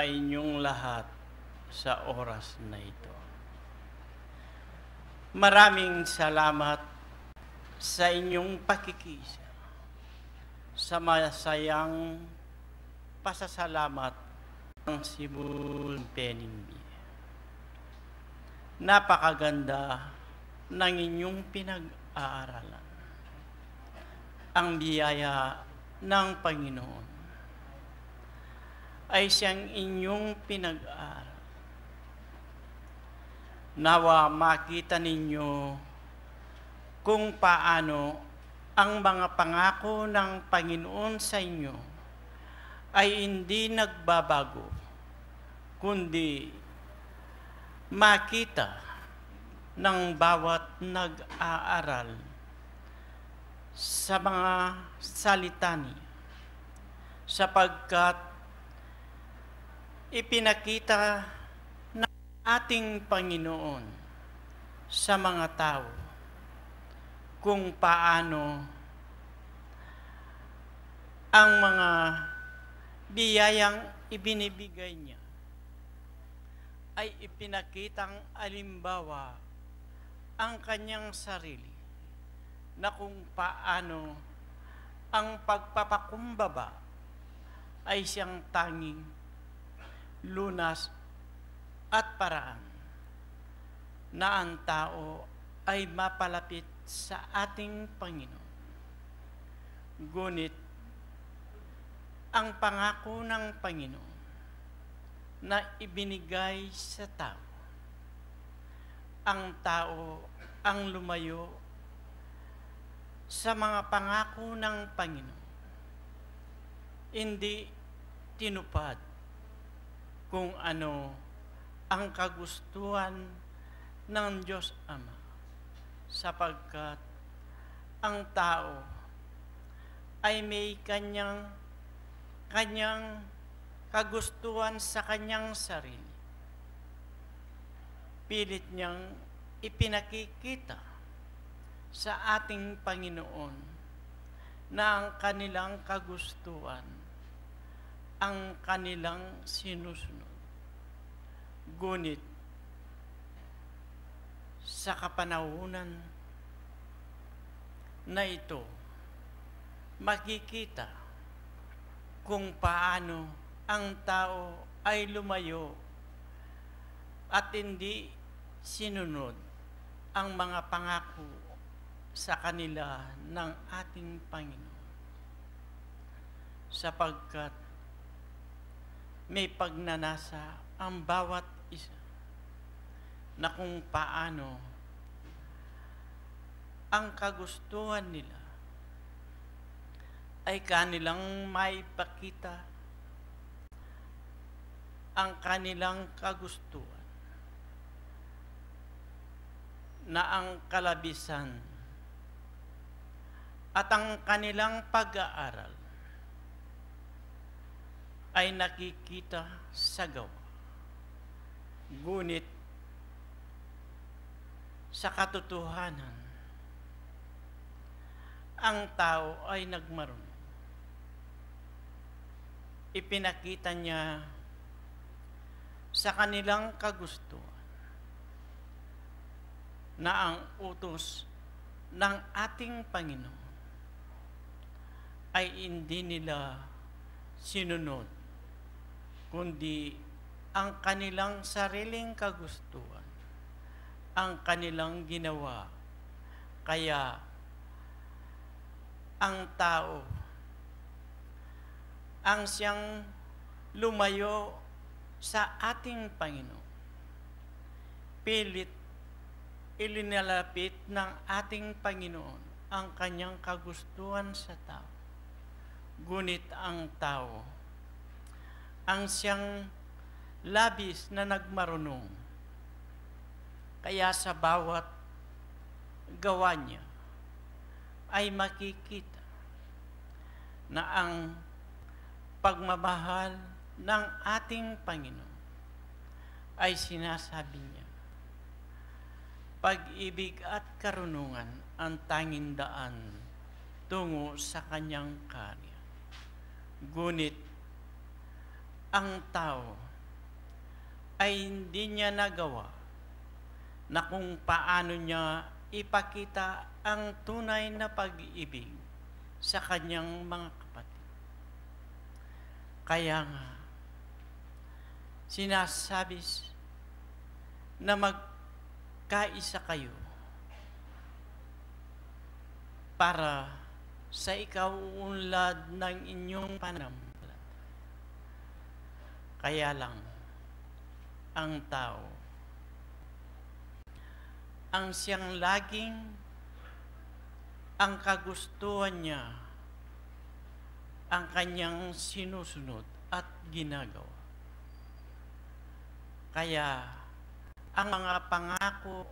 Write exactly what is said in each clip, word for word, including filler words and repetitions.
Inyong lahat sa oras na ito. Maraming salamat sa inyong pakikisa sa masayang pasasalamat ng Cebu Penimbi. Napakaganda ng inyong pinag-aaralan. Ang biyaya ng Panginoon ay siyang inyong pinag-aaral. Nawa makita ninyo kung paano ang mga pangako ng Panginoon sa inyo ay hindi nagbabago, kundi makita ng bawat nag-aaral sa mga salita niya, sapagkat ipinakita ng ating Panginoon sa mga tao kung paano ang mga biyayang ibinibigay niya ay ipinakitang alimbawa ang kanyang sarili, na kung paano ang pagpapakumbaba ay siyang tanging lunas at paraan na ang tao ay mapalapit sa ating Panginoon. Ngunit ang pangako ng Panginoon na ibinigay sa tao, ang tao ang lumayo sa mga pangako ng Panginoon, hindi tinupad kung ano ang kagustuhan ng Diyos Ama, sapagkat ang tao ay may kanyang, kanyang kagustuhan sa kanyang sarili. Pilit niyang ipinakikita sa ating Panginoon na ang kanilang kagustuhan ang kanilang sinusunod. Ngunit sa kapanahunan na ito, makikita kung paano ang tao ay lumayo at hindi sinunod ang mga pangako sa kanila ng ating Panginoon, sapagkat may pagnanasa ang bawat isa na kung paano ang kagustuhan nila ay kanilang maipakita ang kanilang kagustuhan na ang kalabisan at ang kanilang pag-aaral ay nakikita sa gawa. Ngunit sa katotohanan, ang tao ay nagmarunong. Ipinakita niya sa kanilang kagustuhan na ang utos ng ating Panginoon ay hindi nila sinunod, kundi ang kanilang sariling kagustuhan ang kanilang ginawa. Kaya ang tao ang siyang lumayo sa ating Panginoon. Pilit ilinalapit ng ating Panginoon ang kanyang kagustuhan sa tao. Ngunit ang tao ang siyang labis na nagmarunong. Kaya sa bawat gawa niya ay makikita na ang pagmamahal ng ating Panginoon ay sinasabi niya, pag-ibig at karunungan ang tanging daan tungo sa kanyang kaharian. Ngunit ang tao ay hindi niya nagawa na kung paano niya ipakita ang tunay na pag-ibig sa kanyang mga kapatid. Kaya nga, sinasabi s-, na magkaisa kayo para sa ikauunlad ng inyong pananampalataya. Kaya lang, ang tao, ang siyang laging ang kagustuhan niya, ang kanyang sinusunod at ginagawa. Kaya, ang mga pangako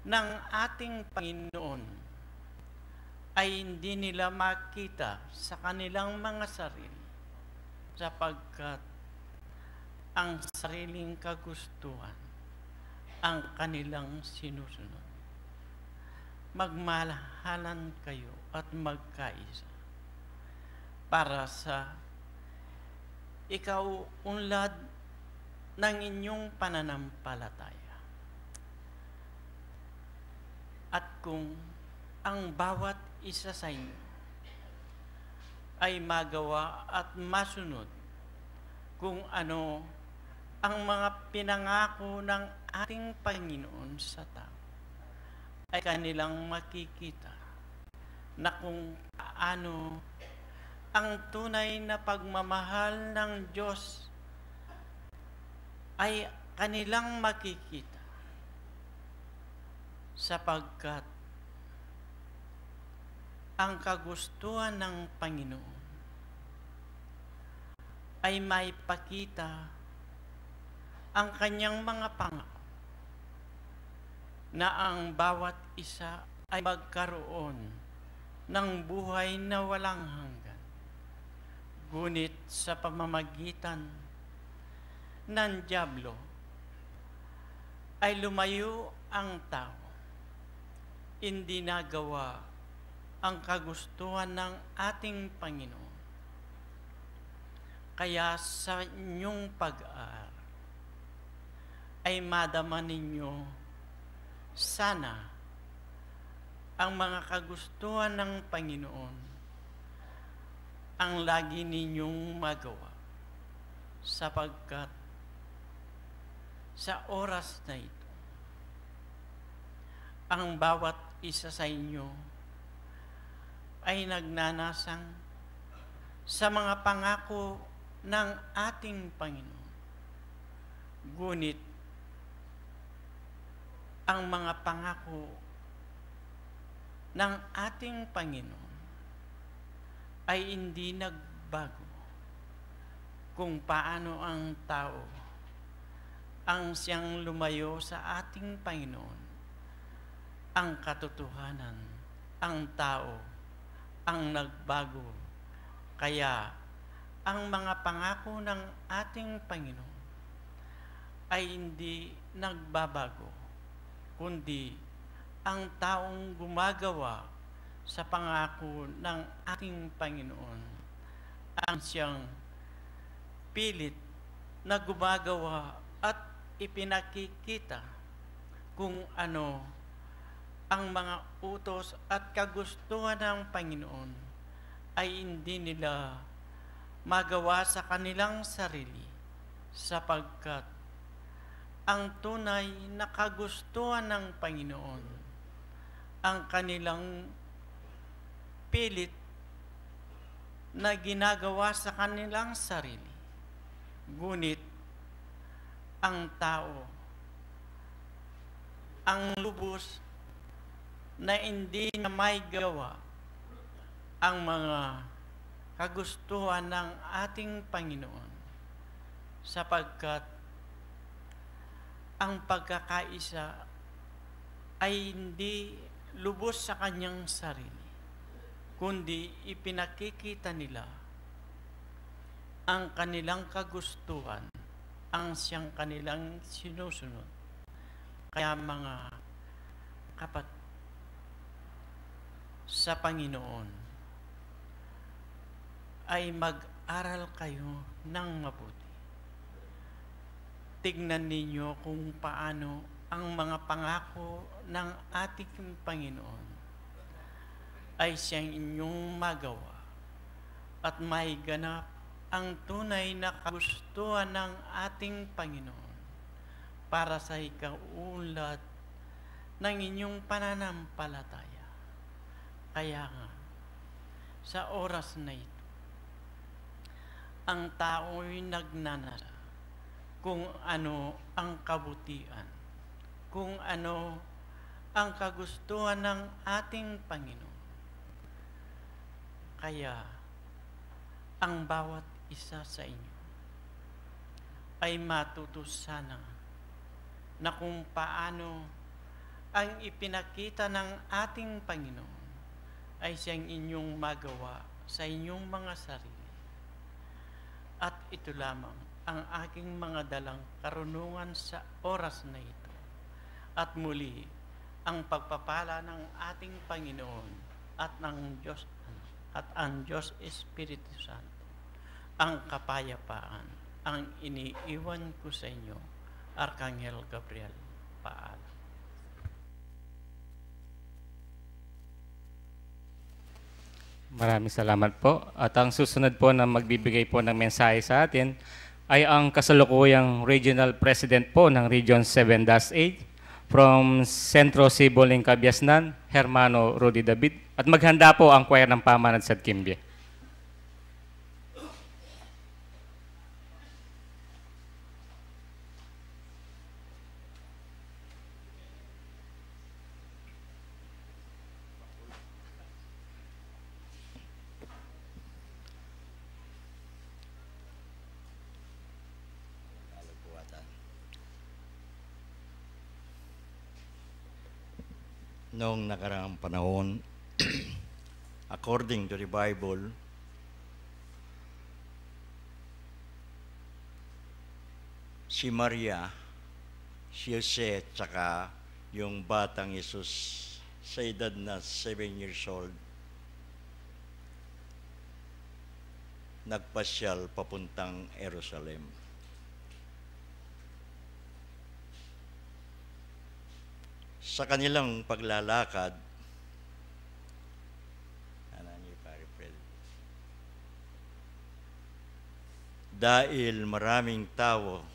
ng ating Panginoon ay hindi nila makita sa kanilang mga sarili, sapagkat ang sariling kagustuhan ang kanilang sinusunod. Magmahalan kayo at magkaisa para sa ikauunlad ng inyong pananampalataya. At kung ang bawat isa sa inyo ay magawa at masunod kung ano ang mga pinangako ng ating Panginoon sa tao, ay kanilang makikita na kung paano ang tunay na pagmamahal ng Diyos ay kanilang makikita, sapagkat ang kagustuhan ng Panginoon ay maipakita ang kanyang mga pangako na ang bawat isa ay magkaroon ng buhay na walang hanggan. Ngunit sa pamamagitan ng Diablo ay lumayo ang tao. Hindi nagawa ang kagustuhan ng ating Panginoon. Kaya sa inyong pag-aaral ay madama ninyo sana ang mga kagustuhan ng Panginoon ang lagi ninyong magawa, sapagkat sa oras na ito, ang bawat isa sa inyo ay nagnanasang sa mga pangako ng ating Panginoon. Ngunit ang mga pangako ng ating Panginoon ay hindi nagbago. Kung paano ang tao ang siyang lumayo sa ating Panginoon, ang katotohanan, ang tao ang nagbago. Kaya ang mga pangako ng ating Panginoon ay hindi nagbabago, kundi ang taong gumagawa sa pangako ng ating Panginoon ang siyang pilit na gumagawa at ipinakikita kung ano ang mga utos at kagustuhan ng Panginoon ay hindi nila magawa sa kanilang sarili, sapagkat ang tunay na kagustuhan ng Panginoon ang kanilang pilit na ginagawa sa kanilang sarili. Ngunit ang tao ang lubos na hindi na maigawa ang mga kagustuhan ng ating Panginoon, sapagkat ang pagkakaisa ay hindi lubos sa kanyang sarili, kundi ipinakikita nila ang kanilang kagustuhan, ang siyang kanilang sinusunod. Kaya, mga kapat-, sa Panginoon, ay mag-aral kayo ng mabuti. Tignan ninyo kung paano ang mga pangako ng ating Panginoon ay siyang inyong magawa at maiganap ang tunay na kagustuhan ng ating Panginoon para sa ikaunlad ng inyong pananampalataya. Kaya nga, sa oras na ito, ang tao'y nagnanasa kung ano ang kabutihan, kung ano ang kagustuhan ng ating Panginoon. Kaya, ang bawat isa sa inyo ay matuto sana na kung paano ang ipinakita ng ating Panginoon ay siyang inyong magawa sa inyong mga sarili. At ito lamang ang aking mga dalang karunungan sa oras na ito. At muli, ang pagpapala ng ating Panginoon at ng Diyos Anak at ang Diyos Espiritu Santo, ang kapayapaan ang iniiwan ko sa inyo, Arkanghel Gabriel. Paalam. Maraming salamat po. At ang susunod po na magbibigay po ng mensahe sa atin ay ang kasalukuyang Regional President po ng Region seven dash eight from Centro Cebu, Lingca, Biasnan, Hermano Rudy David. At maghanda po ang choir ng Pamanad Sadkimbiye. Noong nakaraang panahon, according to the Bible, si Maria, si Jose, tsaka yung batang Jesus sa edad na seven years old, nagpasyal papuntang Jerusalem. Sa kanilang paglalakad, ano ni Pare Fred? Dahil maraming tao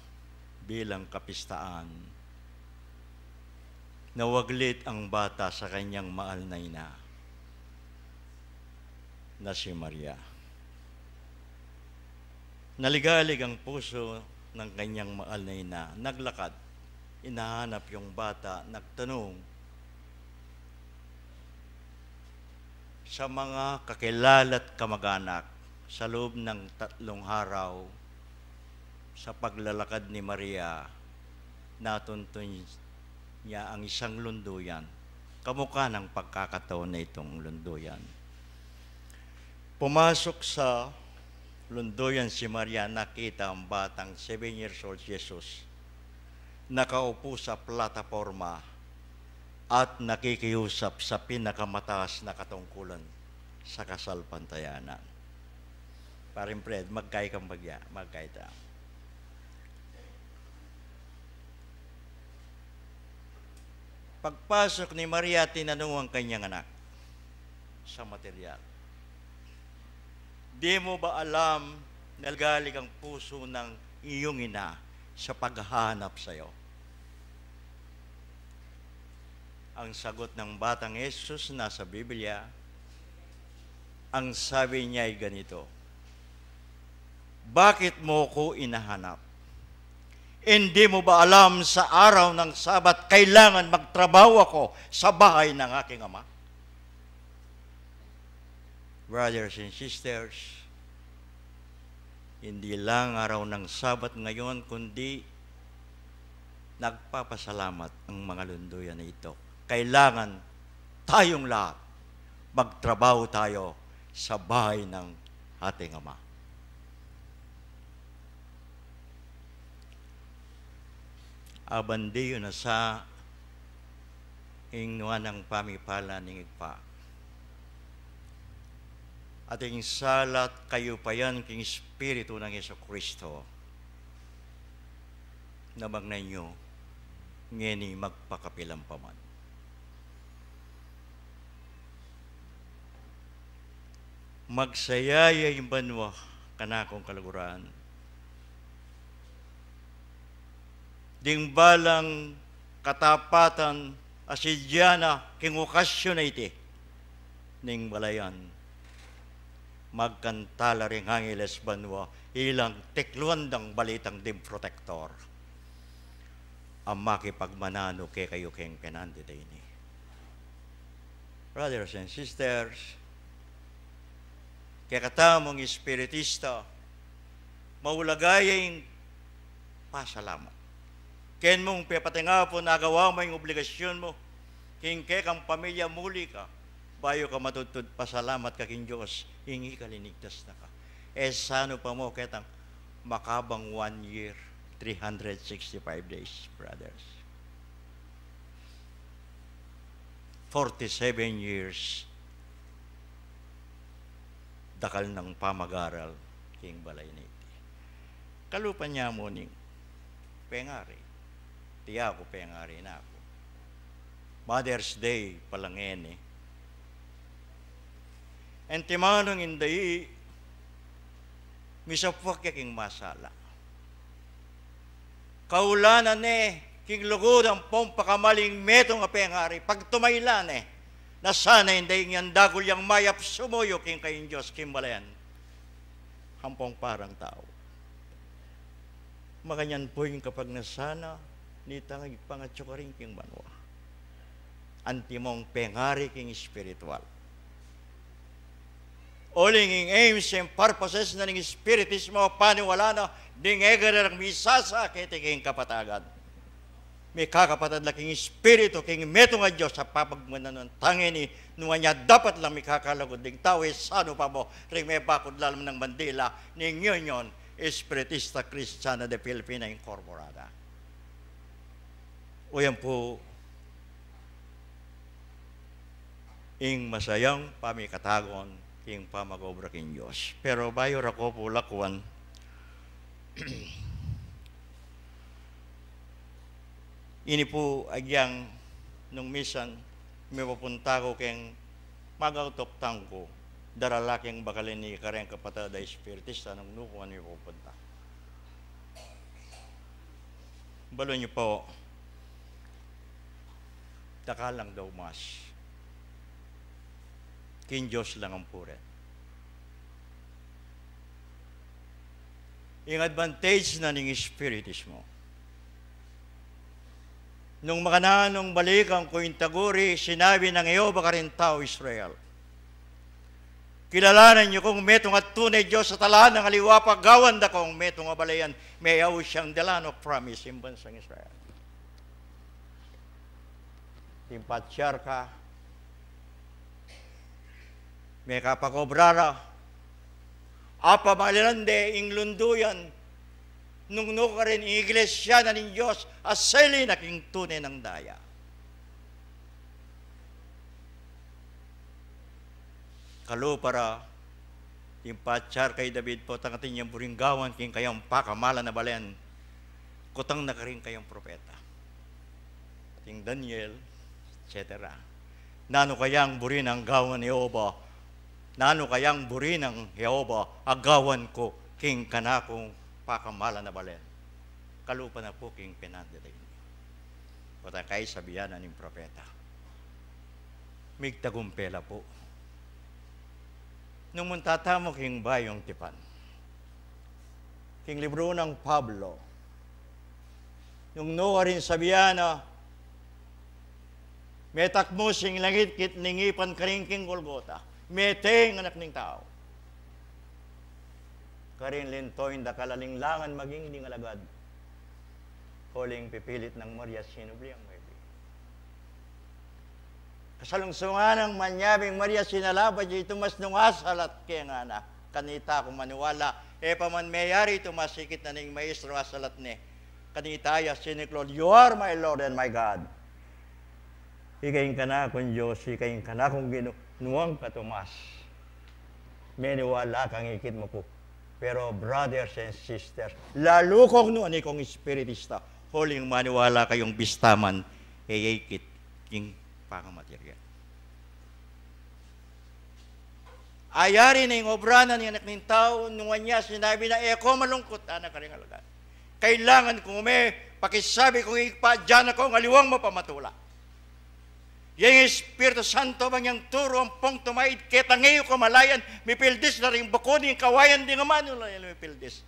bilang kapistaan, nawaglit ang bata sa kanyang mahal na ina na si Maria. Naligalig ang puso ng kanyang mahal na ina. Naglakad, hinahanap yung bata, nagtanong sa mga kakilala at kamag-anak. Sa loob ng tatlong araw, sa paglalakad ni Maria, natuntun niya ang isang lunduyan. Kamukha ng pagkakataon na itong lunduyan. Pumasok sa lunduyan si Maria, nakita ang batang seven years old, Jesus, nakaupo sa plataporma at nakikiusap sa pinakamataas na katungkulan sa kasalpantayanan. Paring Fred, magkay kang bagya, magkay ta. Pagpasok ni Maria, tinanong ang kanyang anak sa material, "Di mo ba alam na naligalig ang puso ng iyong ina sa paghahanap sa'yo?" Ang sagot ng batang Jesus nasa Biblia, ang sabi niya ay ganito, "Bakit mo ko inahanap? Hindi mo ba alam sa araw ng Sabat kailangan magtrabaho ako sa bahay ng aking ama?" Brothers and sisters, hindi lang araw ng Sabat ngayon, kundi nagpapasalamat ang mga lunduyan na ito. Kailangan tayong lahat magtrabaho tayo sa bahay ng ating Ama. Abandiyo na sa ing nuanang pamipala ning Ibpa. At ing sala at kayupayan king Espiritu nang Jesucristo na magnan yu ngeni magpakapilan pa man. Magsaya ya ing banua, kanakung kaluguran. Ding balang katapatan a sidya na king okasyon a iti ning balayan. Magkanta la ring angeles banua, ilang tekluan dang balitang ding protektor a makipagmananu kekayu keng penandit a ini. Brothers and sisters, kekatamung espiritista, maulaga ya ing pasalamat. Ken mung pepatingapun, agawa mu ing obligasyun mu king kekang pamilya, muli ka, bayu ka matudtud pasalamat ka king Dios, ing ika linigtas na ka. E sanu pa mo ketang makabang one year, three hundred sixty-five days, brothers. Forty-seven years, dakal nang pamag-aral king balay na iti. Kalupa na mu ning pengari. Tia ku, pengari na ku. Mother's Day pa la ngeni. Antimanung indayi, misapuak ya king masala. Kaulanan ne king lugud ampong pakamaling metung a pengari, pagtumaylan ne, na sana indayi ing dagul yang mayap sumuyu king kayang Dios king balayan. Ampong parang tau. Makanyan pu ing kapagnasan na nitang pangatyu karin king banua. Antimong pengari king espiritual. Uling ing aims and purposes na ning espiritismo, paniwalan na ding e kareng misasa keti king kapatagan. Mikakapatad la king espiritu king metung a Dios a papagmananu tang ini, nuan ya dapat lang mikakalugud ding tau, e sanu pa mo ring mebakud lalam nang bandila ning Union Espiritista Kristiana de Filipina Incorporada. O yan pu ing masayang pamikatagun king pamag-obra king Dios. Pero bayu da ku pu lakuan, ini pu agyang nung misan mipupunta ku keng mag-out of town ku, darala keng bakal ini kareng kapatad a espiritista nung nukarin mipupunta. Balu yu pu, dakal lang daw mas. King Dios lang ampo rin. Ing advantage na ning espiritismo. Nung makananung balikan ku ing taguri, sinabi nang Jehovah karing tau Israel, kilalanan yu kung metung a tune Dios at ala nang aliwa pa, gawan da kung metung a balayan, meyaus yang the land of promise, ing bansang Israel. Ing patriarka, mekapag-obra ra, apamaliran de ing lunduyan, nung nukarin ing iglesia na ning Dios, asili na king tune nang daya. Kalupa ra, ing patriarka i David pu, atin yang buring gawan king kayang pakamalan a balen, kutang na karing kayang propeta, king Daniel, et cetera. Nanu kayang buri nang gawan ni Jehovah? Nanu kayang buri nang Jehovah a gawan ku king kanakung pakamalan a balen? Kalupa na pu king penandit a ini. Kutang kaya sabian na ning propeta, migtagumpe la pu. Nung munta tamu king Bayung Tipan, king libru nang Pablo, nung nukarin sabian na, metakmu sing langit kitnipan karin king Golgota, mete ing Anak ning Tau. Karin linto ing dakal a linglangan maging ding alagad. Uling pipilit nang Maria sinubli ang maibie. Kasalungsungan nang manyabing Maria, sinalabat ya i Tomas nung asalat ke ngana. Kanita ku maniwala, e pa man meyari i Tomas, ikit na ning maestro asalat ne. Kanita ya siniklaud, "You are my Lord and my God." Ika ing kanakung Dios, ika ing kanakung Ginu, nuan ka Tomas. Meniwala kang ikit mu ku. Pero brothers and sisters, lalu kung nuan ikong espiritista, Uling maniwala kayung bista man, e ya ikit ing pangamateryal. Ayari na ing obra na ning Anak ning Tau, nung anya sinabi na, "E ko malungkut," ana karing alagad. "Kailangan kung ume, pakisabi kung Ibpa, dinan kung aliwang mapamatula." Yang Espiritu Santo bang yang turu ampong tumaid, ketang e yu kamalayan, mipildis la ring buku ning kawayan ding amanu la yang mipildis.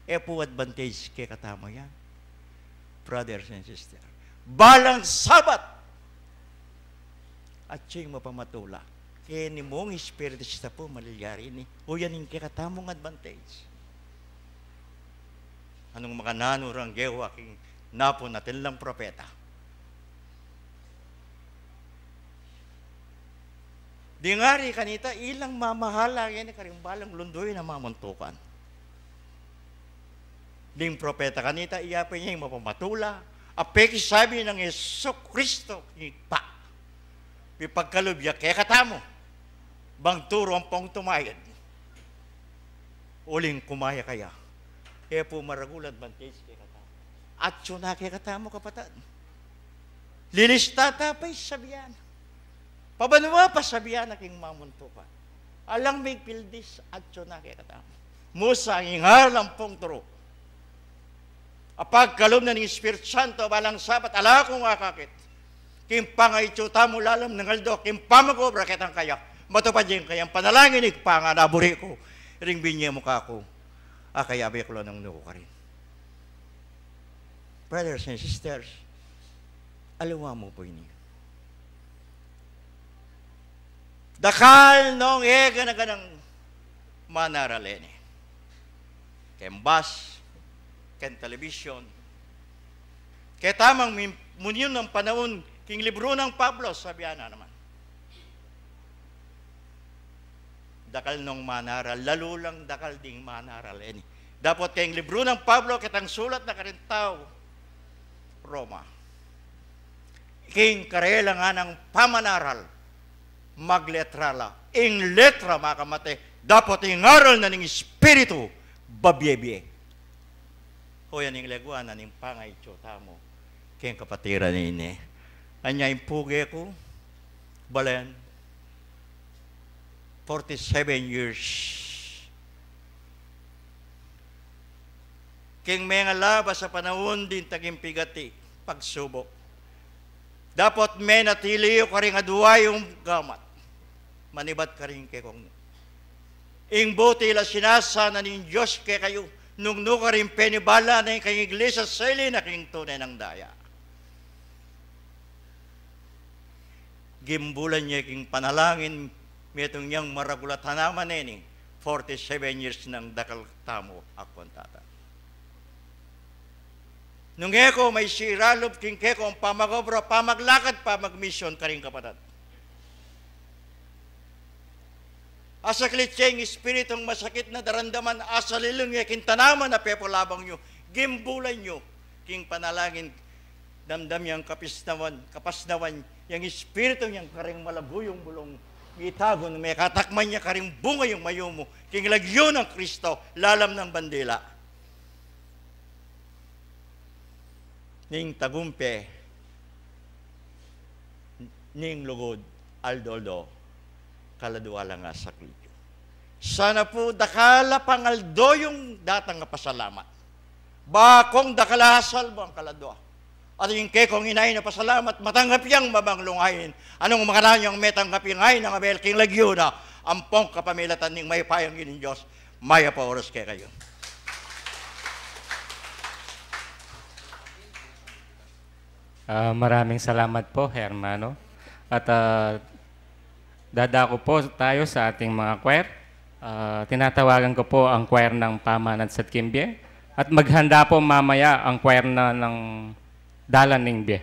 E pu advantage kekatamu yan, brothers and sisters. Balang Sabat, atyu ing mapamatula. Keni mung Espiritu Santo pu malilyari ini. Uyan ing kekatamung advantage. Anung makananu rang gewa king napun atin lang propeta? Ding ari kanita, ilang mamahala ngeni karing balang lunduy na mamuntukan. Ding propeta kanita, iya pa nya ing mapamatula, a pekisabi nang Jesu Kristo, Ibpa, mipagkalub ya kekatamu bang turu ampong tumayad. Uling kumaya kaya, e pu maragul advantage kekatamu. Atyu na kekatamu, kapatad. Lilista ta pa ing sabian. Pabanua pa sabian na king mamuntukan. Alang mipildis, atyu na kekatamu. Musa, ing aral ampong turu a pagkalub na ning Espiritu Santo, balang Sabat, ala kung akakit king pangaityu tamu lalam ning aldo, king pamag-obra ketang kaya. Matupad ya ing kayang panalangin, Ibpa, nga naburi ku ring binye mu kaku, a kayabe ku la nung nuku karin. Brothers and sisters, aliwa mu pu ini. Dakal nong e gana-ganang manaral ini. Keng bus, keng television, ketamung mi-, munyu nang panaun king libru nang Pablo, sabian na naman. Dakal nong manaral, lalu lang dakal ding manaral ini. Dapot keng libru nang Pablo, ketang sulat na karing tau Roma. King karela nang pamanaral, magletra la. Ing letra makamate, dapot ing aral na ning Espiritu, babie-bie. Hoyan ing legwa na ning pangaityu tamu keng kapatiran ini. Anya ing puge ku, balen, forty-seven years. King mengalabas a panaun ding taging pigati, pagsubuk. Dapot menatili ku karing adua yung gamat. Manibat karing kekong. Ing buti la sinasa na ning Dios kekayu, nung nu karing penibala na ing kayang iglesia seli na king tune nang daya. Gimbulan ya king panalangin, metung yang maragul a tanaman neni, forty-seven years nang dakal tamu a kuntata. Nung e ku maisiralub king kekong pamag-obra, pamaglakad, pamagmision karing kapatad. Asaklit ya ing espiritung masakit na daramdaman, asalilung ya king tanaman a pepalabang yu, gimbulan yu king panalangin, damdam yang kapisnawan, kapasnawan, yang espiritu yang karing malaguyung bulung, itagun, mekatakman ya karing bunga yung mayumu, king lagyu nang Kristo, lalam nang bandila. Ning tagumpe, ning lugud, aldo-aldo, kaladua lang a sakripisyu. Sana pu dakal a pangaldo yung datang a pasalamat. Bakung dakal a salbung kaladua. At ing kekong inain a pasalamat, matanggap yang mabanglung ain. Anung makananu yang metanggap ing ain nang Abel king lagyu na, ampong kapamilatan ning mayupayang Ginung Dios, mayap a oras kekayu. Ah, maraming salamat po, hermano. At, ah, dadako po tayo sa ating mga choir. Ah, tinatawagan ko po ang choir ng Pamanandsat king Bie. At maghanda po mamaya ang choir na ng Dalan ning Bie.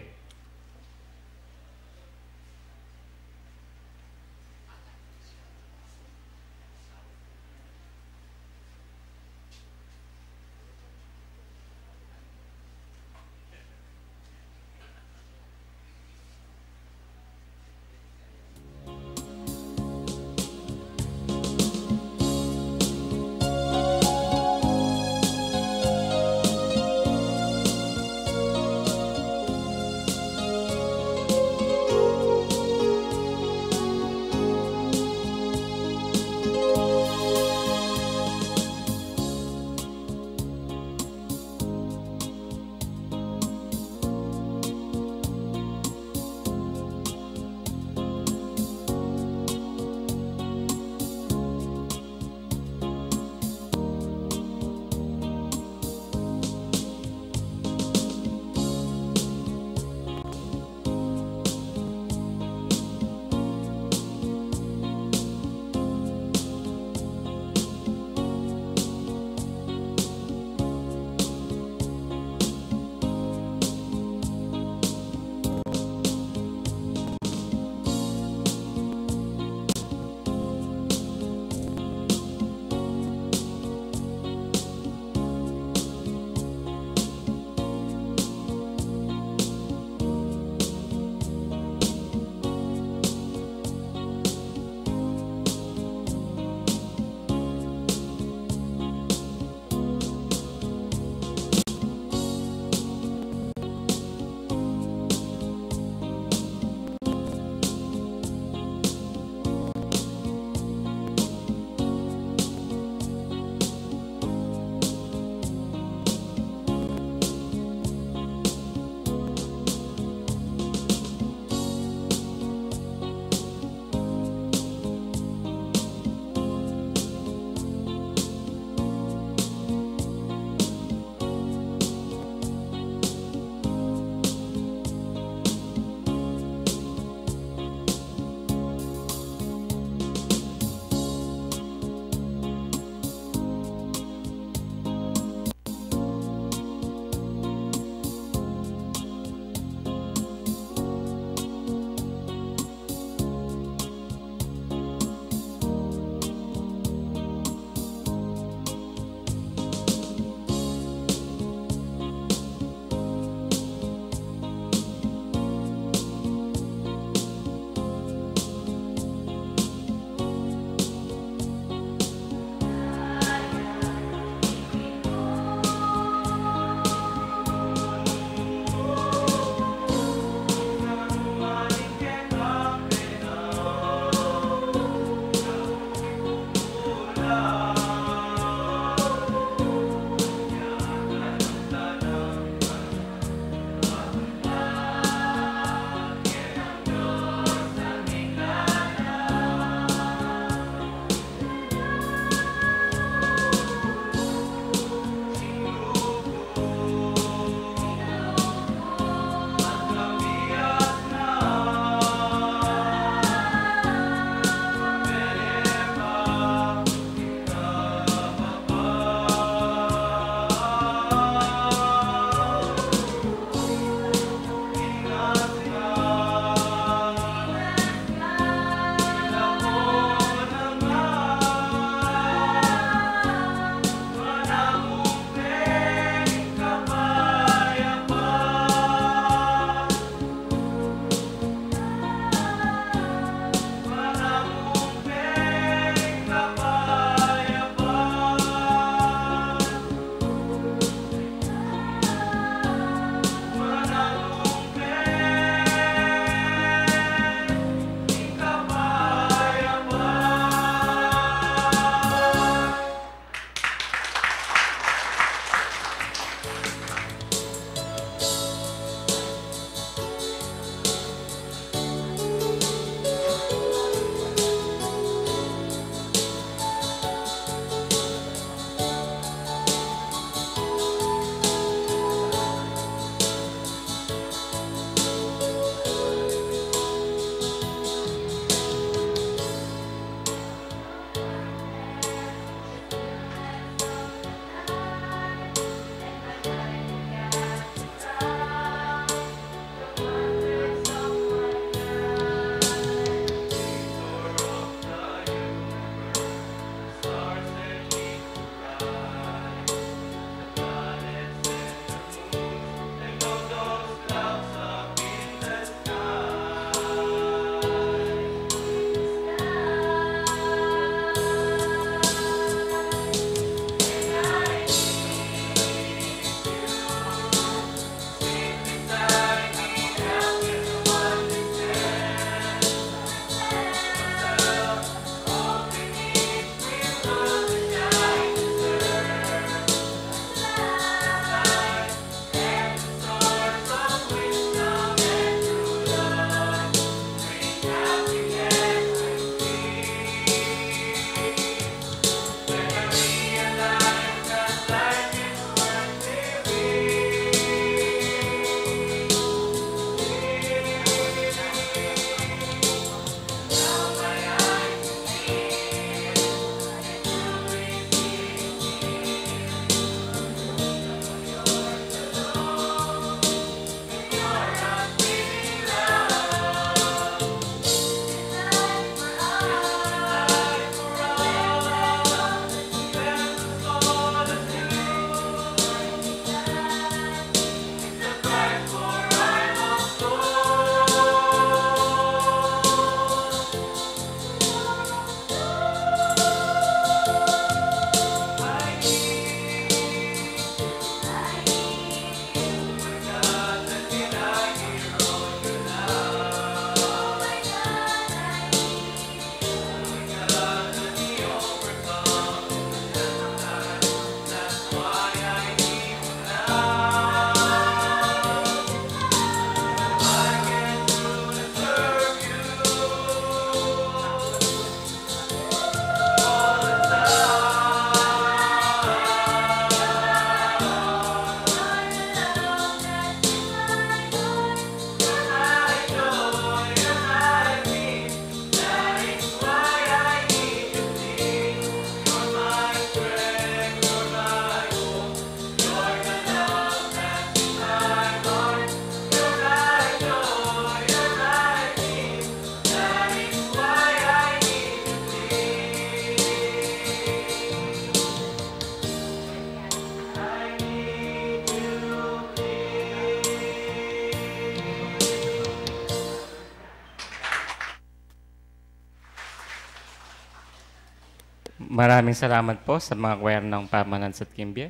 Maraming salamat po sa mga choir ng Pamanan at Kimbie.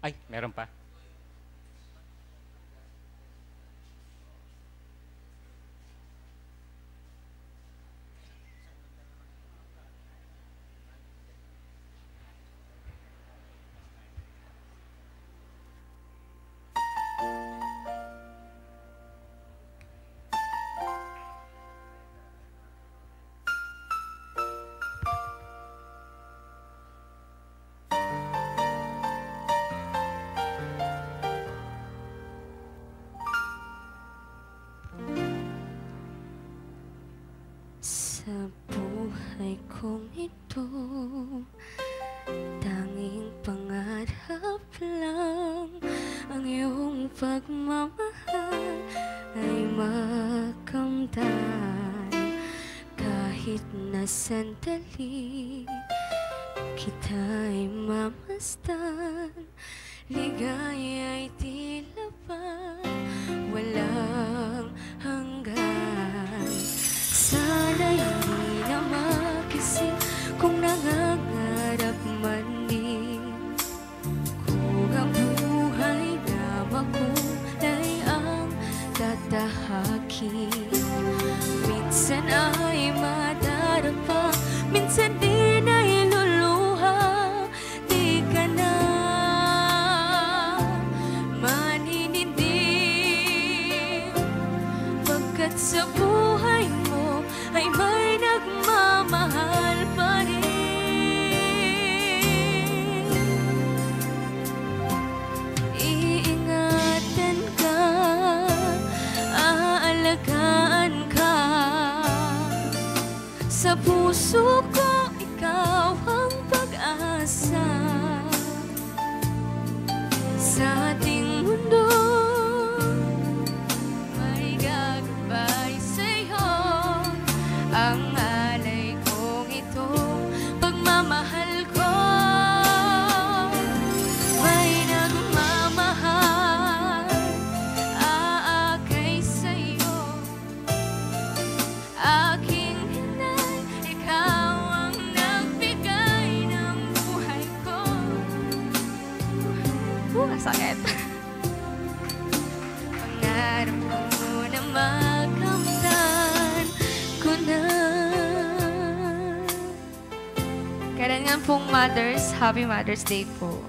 Ay, meron pa. Sa buhay kong ito, tanging pangarap lang ang iyong pagmamahal ay makamtan. Kahit na sandali kita'y mamasdan, ligaya'y tila ba walang hanggan. Sana'y di na makising kung nangangarap man din, kung ang buhay na makulay ang tatahakin. Minsan ay madarapa, minsan din ay luluha. Di ka na maninindim, pagkat sa buhay mo ay may nagmamahal pa rin. Iingatan ka, aalagaan ka. Sa puso ko, ikaw ang pag-asa. Sa ating mundo, may gagabay sa'yo. Ang alay kong ito, pagmamahal ko, may nagmamahal, aakay sa'yo. Aking inay, ikaw ang nagbigay ng buhay ko. Uh, ang sakit. Pangarap ko na makamtan ko na. Kailan nga pong Mothers, Happy Mother's Day po.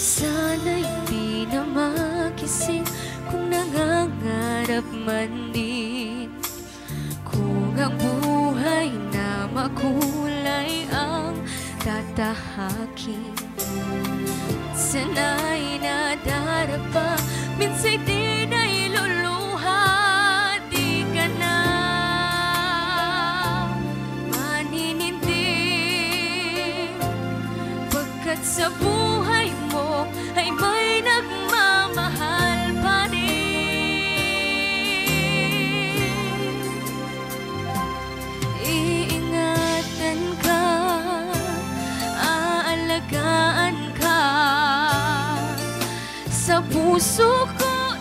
Sana'y di na makising kung nangangarap man din, kung ang buhay na makulay ang tatahakin. Sana'y nadarapa, minsan di na iluluha, di ka na maninindim, pagkat sa buhay mo ay may nagmamahal pa rin. Iingatan ka, aalagaan ka. Sa puso ko,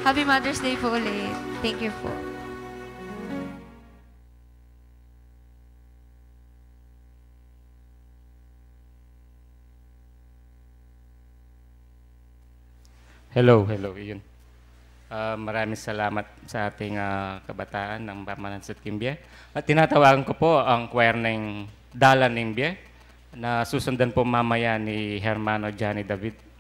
Happy Mother's Day po ulit. Thank you po. Hello, hello, iyon. Ah, maraming salamat sa ating, ah, kabataan ng pamanansot king bie. At tinatawagan ko po ang choir ng Dalan ng Bie na susundan po mamaya ni Hermano Johnny David.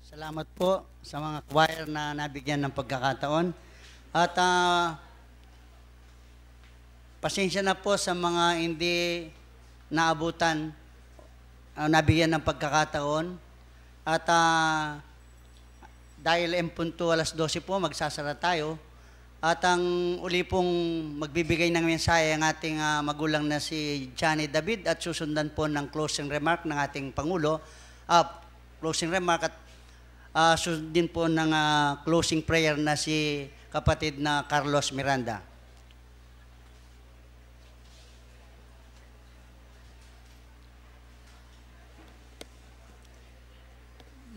Salamat po sa mga choir na nabigyan ng pagkakataon. At, ah, pasensya na po sa mga hindi naabutan, ah, nabigyan ng pagkakataon. At, ah, dahil en punto alas dose po, magsasara tayo. At ang uli pong magbibigay ng mensahe ang ating, ah, magulang na si Johnny David at susundan po ng closing remark ng ating Pangulo. Ah, closing remark at, ah, sundin po ng, ah, closing prayer na si kapatid na Carlos Miranda.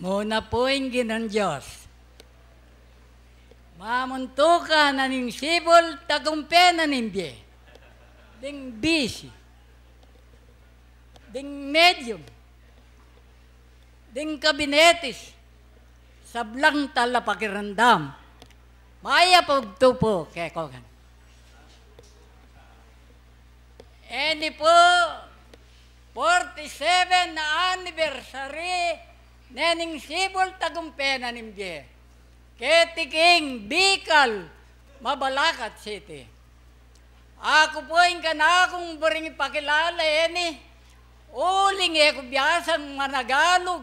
Muna pu ing Ginung Dios, mamuntukan na ning sibul, tagumpyan na ning bie, ding bisi, ding medium, ding kabinetis, sablang talapakiramdam. Mayap a bugtu pu keko ngan. Ini pu, forty-seven na anniversary nening sibul tagumpe na ning bie, keti king Bicol, Mabalacat City. Aku pu ing kanakung buring ipakilala e ni, uling e ku biasang managalug,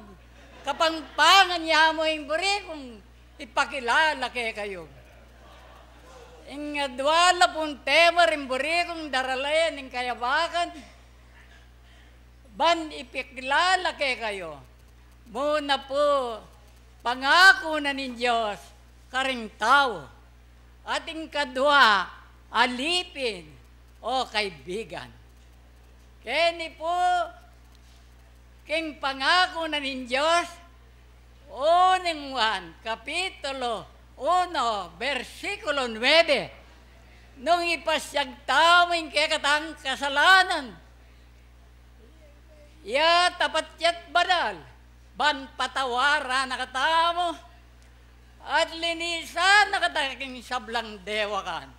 Kapampangan ya mu ing buri kung ipakilala kekayu. Ing adwa la pung tema ring buri kung daralayan ning kayabakan, ban ipakilala kekayu. Muna pu, pangaku na ning Dios karing tau. At ing kadwa, alipin o kaibigan. Keni pu, king pangaku na ning Dios, uning Juan, Kapitulo uno, bersikulo nuebe, nung ipasyag tamu ing kekatang kasalanan, iya tapat ya't banal, ban patawaran na katamu, at linisan na katamu king sablang dewakan.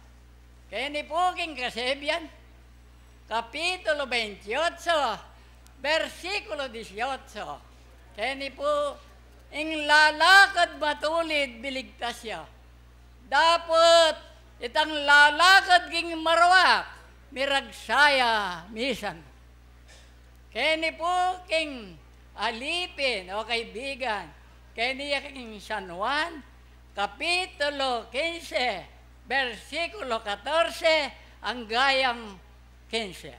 Keni pu king Kasebian, Kapitulo veintiocho, bersikulo dieciocho. Keni pu, ing lalakad matulid biligtas ya. Dapot itang lalakad king maruak, miragsa ya misan. Keni pu king alipin o kaibigan, keni ya king San Juan, Kapitulo kinse, bersikulo katorse, angga yang kinse.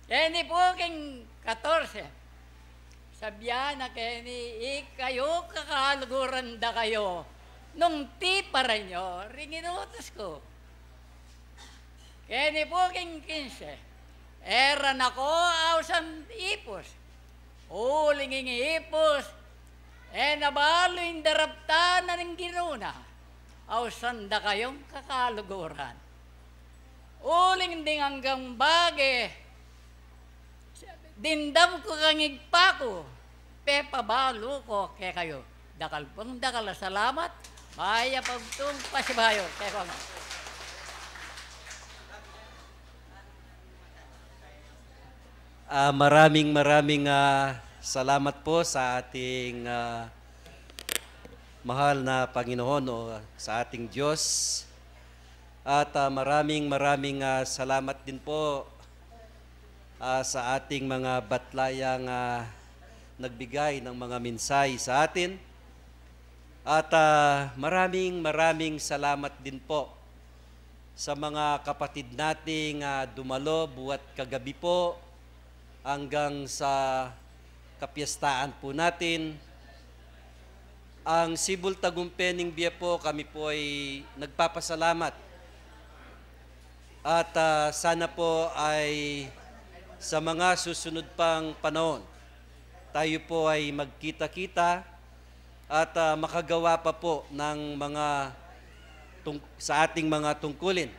Keni pu king katorse, sabyan na keni, ikayu kakaluguran da kayu, nung tiparan yu ring inutus ku. Keni pu king kinse, e ra na ko ausan ipus, uling ing ipus, e na balu ing daraptan na ning Ginu na, ausan da kayung kakaluguran. Uling ding anggang bage, dimdam ku kang Ibpa ku, pepabalu ku kekayu. Dakal pung dakal a salamat. Mayap a pung pasibayu kekayu. Ah, maraming, maraming, ah, salamat po sa ating, ah, mahal na Panginoon o sa ating Diyos. At, ah, maraming, maraming, ah, salamat din po, ah, sa ating mga batlayang, ah, nagbigay ng mga mensahe sa atin. At, ah, maraming, maraming salamat din po sa mga kapatid nating, ah, dumalo buwat kagabi po hanggang sa kapiestaan po natin. Ang Sibul Tagumpe ning Bie po, kami po ay nagpapasalamat. At, ah, sana po ay sa mga susunod pang panahon, tayo po ay magkita-kita at, ah, makagawa pa po ng mga tung-, sa ating mga tungkulin.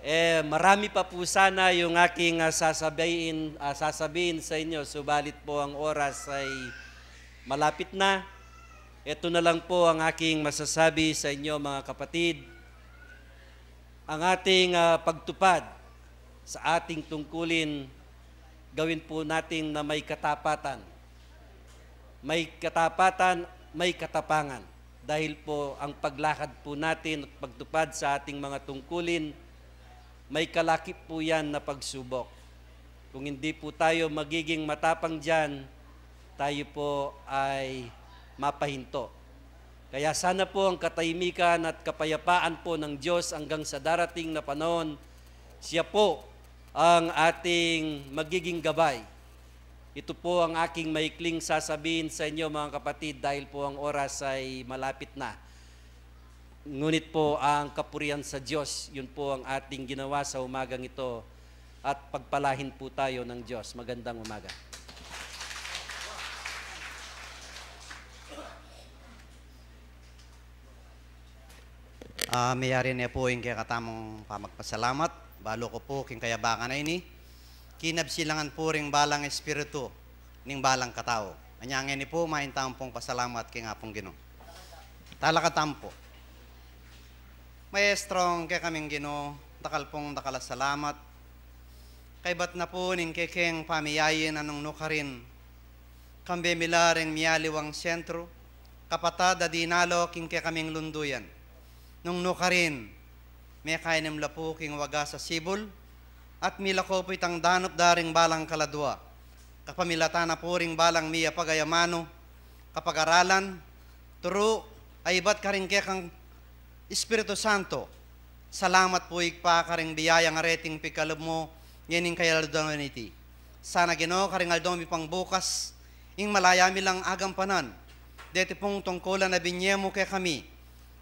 Eh, marami pa po sana yung aking, ah, sasabihin, ah, sasabihin sa inyo, subalit po ang oras ay malapit na. Ito na lang po ang aking masasabi sa inyo, mga kapatid. Ang ating, ah, pagtupad sa ating tungkulin, gawin po natin na may katapatan. May katapatan, may katapangan. Dahil po ang paglakad po natin at pagtupad sa ating mga tungkulin, may kalakip po yan na pagsubok. Kung hindi po tayo magiging matapang diyan, tayo po ay mapahinto. Kaya sana po ang katahimikan at kapayapaan po ng Diyos hanggang sa darating na panahon, siya po ang ating magiging gabay. Ito po ang aking maikling sasabihin sa inyo, mga kapatid, dahil po ang oras ay malapit na. Ngunit po ang kapurian sa Diyos, yun po ang ating ginawa sa umagang ito. At pagpalain po tayo ng Diyos. Magandang umaga. Ah, meyari ne pu ing kekatamung pamagpasalamat. Balu ku pu king kayabangan a ini, kinabsilangan pu ring balang espiritu ning balang katau. Anya ngeni pu, main tamu pung pasalamat king Apung Ginu. Talakad tamu pu. Maestro, ing kekaming Ginu, dakal pung dakal a salamat. Kaybat na pu ning kekeng pamiyain a nung nukarin, Kambe mi la ring mialiwang sentru, kapatad a dinalo king kekaming lunduyan. Nung nukarin, mekainam la pu king wagas a sibul, at milako pu itang danup da ring balang kaladua. Kapamilatan na pu ring balang miyapag a amanu, kapag-aralan, turu, a ibat karing kekang Espiritu Santo. Salamat pu, Ibpa, karing biyayang areting pikalub mu ngening kayaldawan iti. Sana, Ginu, karing aldo mi pang bukas, ing malaya mi lang agampanan deti pung tungkulan a binye mu kekami.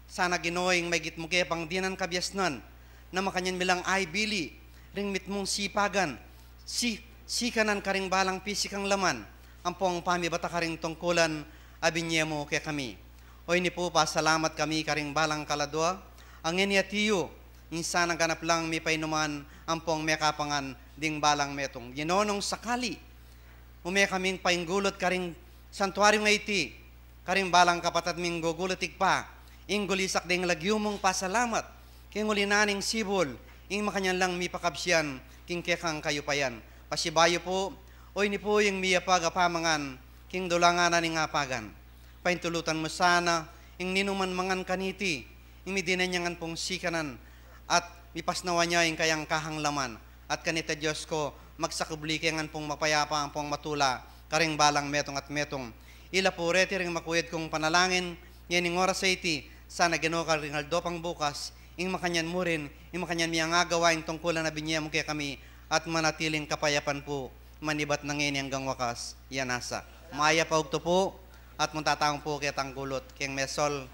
Sana, Ginu, ing maigit mu ke pang dinan kabiasnan, na makanyan mi lang aibili ring mitmung sipagan, si, sikanan karing balang pisikang laman, ampong pamibata karing tungkulan a binye mu kekami. O ini pu, pasalamat kami karing balang kaladua, a ngeni atiu, ing sana ganap lang mipainuman ampong mekapangan ding balang metung. Ginu, nung sakali, ume kaming painggulut karing santuaryung iti, karing balang kapatad ming gugulut, Ibpa, ing gulisak ding lagyu mung pasalamat, king uli na ning sibul, ing makanyan lang mipakabsian king kekang kayupayan. Pasibayu pu, o ini pu ing miyapag a pamangan king dulangan na ning apagan. Paintulutan mu sana ing ninuman mangan kaniti, ing midinan ya ngan pung sikanan, at mipasnawan ya ing kayang kahanglaman. At kanita, Dios ku, magsakubli ke ngan pung mapayapa ampong matula karing balang metung at metung. Ila pu reti ring makuyad kung panalangin ngening oras a iti, sana, Ginu, karing aldo pang bukas, ing makanyan mu rin, ing makanyan mi angagawa ing tungkulan a binye mu kekami, at manatiling kapayapan pu manibat na ngeni anggang wakas. Yan nasa. Mayap a ugtu pu, at munta tamu pu ketang gulut king mesol,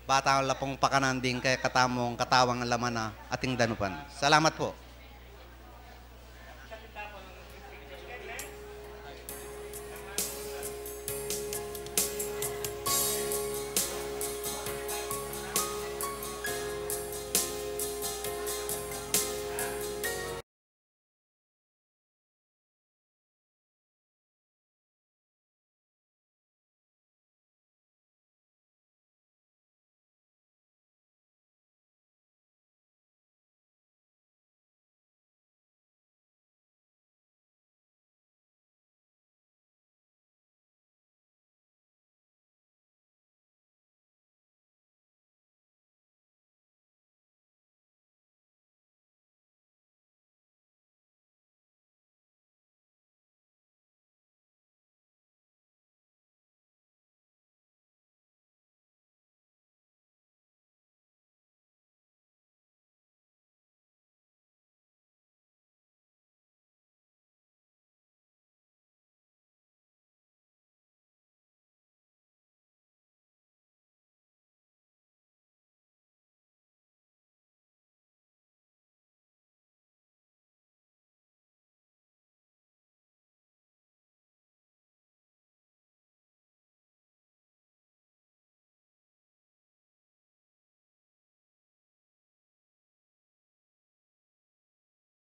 ba tamu la pung pakanan ding kekatamung katawang laman na ating danupan. Salamat pu.